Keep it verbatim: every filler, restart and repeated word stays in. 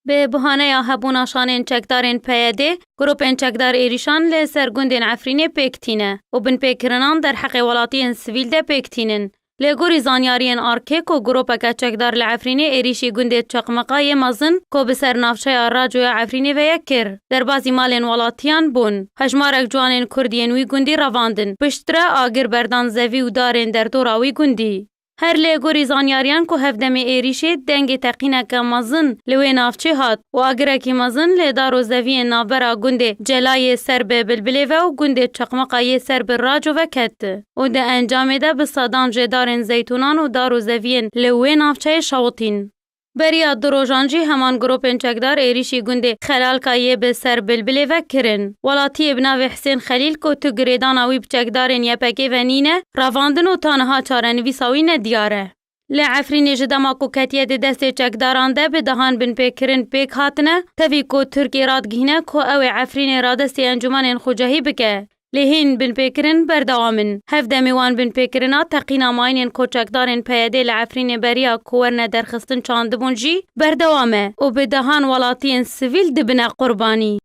Bi buhaneya hebûna şanên çekdarên P Y D, grûpên çekdar êrîşan li ser gundên Efrînê pêk tîne û binpêkirinan derheqê welatiyên sivîl de pêk tînin. Lê gorî zanyariyên arkê ku grûpeke çekdar li Efrînê êrîşî gundê Çeqmeqa yê mezin ku bi ser navçeya Racoya Efrînê ve ye kir, derbazî malên welatiyan bûn. Hejmarek ciwanên Kurd yên wî gundî revandin. Piştre agir berdan zevî û darên derdora wî gundî. Her lê gorî zanyariyan ku hevdemê êrîşê dengê teqîneke mezin li wê navçê hat û agirekî mezin li dar û zeviyên navbera gundê Celayê ser bi Bilbilê ve û gundê Çeqmeqa yê ser bi Raco ve ket û di encamê de bi sedan jê darên zeytûnan û dar û zeviyên li wê navçeyê şewitîn. Beriya du rojan jî heman grûpên çekdar êrîşî gundê Xelalka yê bi ser Bilbilê ve kirin. Welatiyê bi navê Hisên Xelîl ku tu girêdana wî bi çekdarên Y P G ve nîne, revandin û ta niha çarenivîsa wî nediyar e. Li Efrînê ji dema ku ketiye di destê çekdaran de bi dehan binpêkirin pêk hatine, tevî ku Tirkiyê radigihîne ku ew ê Efrînê radestî encûmenên xwecehî bike. Lê hîn binpêkirin berdewam in. Hevdemê wan binpêkirina teqîna mayînên ku çekdarên P Y D li Efrînê beriya ku werine derxistin çandibûn jî berdewam e û bi dehan welatiyên sivîl dibine qurbanî.